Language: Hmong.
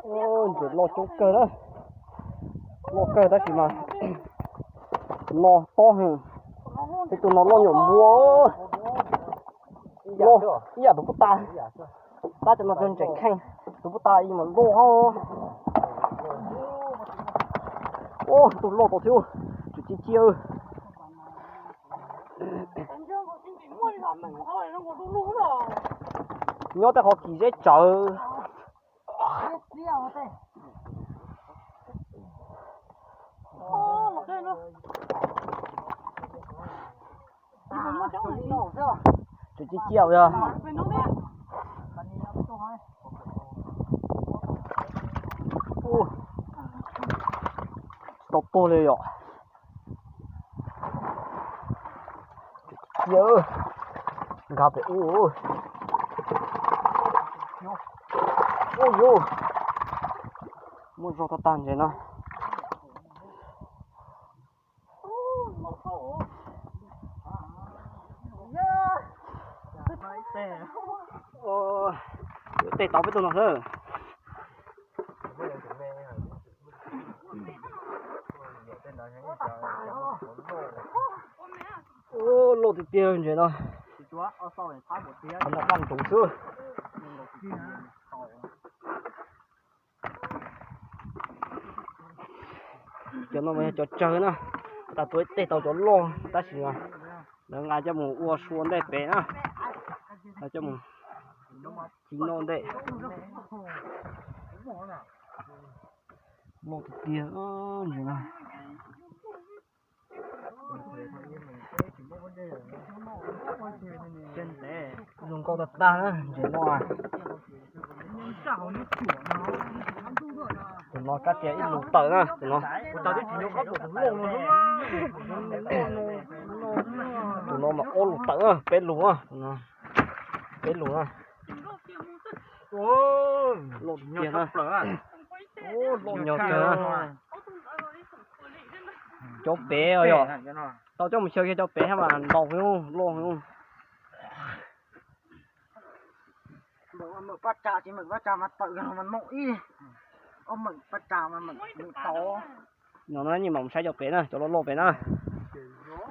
Ntses loj coob kawg na, loj kawg tab sis mas no tob heev. Ib tug no loj nyuam npua, loj ib yam tus puj ta, tab cov no ntses kheej, tus puj ta ib mas loj. Ua tus loj tau thiab, tsis ci cia. Nyob tej qhov kis zeb tsawv. Tsis ci cia yog tsis tau tuag li yom. Cia nkag pem ub. Ub yuv, muaj zog tag tag ntses no. Tej tau peb tug no xwb. Loj tiag tiag ntses no. Qhov no daj ntuv xwb. Cov no mas yog cov tsawg na, tas tuav tej tau cov loj tab sis lawv nqa coj mus ua sua ntej pem na, nqa coj mus ci noj ntej. Loj tiag tiag ntses no. Zoo nkauj tag tag na ntses no. Tus no kab tias ib lus tawm na, tus no. Tus no mas ob lus tawm na, peb lus na, peb lus na. Loj tiag na. Nyob kawg. Cov pem os yog, tau coj mus xyaw kiag cov pem hab mas ntau heev, loj heev. Paj tsa tsis meem paj tsa mas tawm mas noj ib, ob meem paj tsa mas meem tau. No na, nyiam mam saib cov pem na, cov loj loj pem na.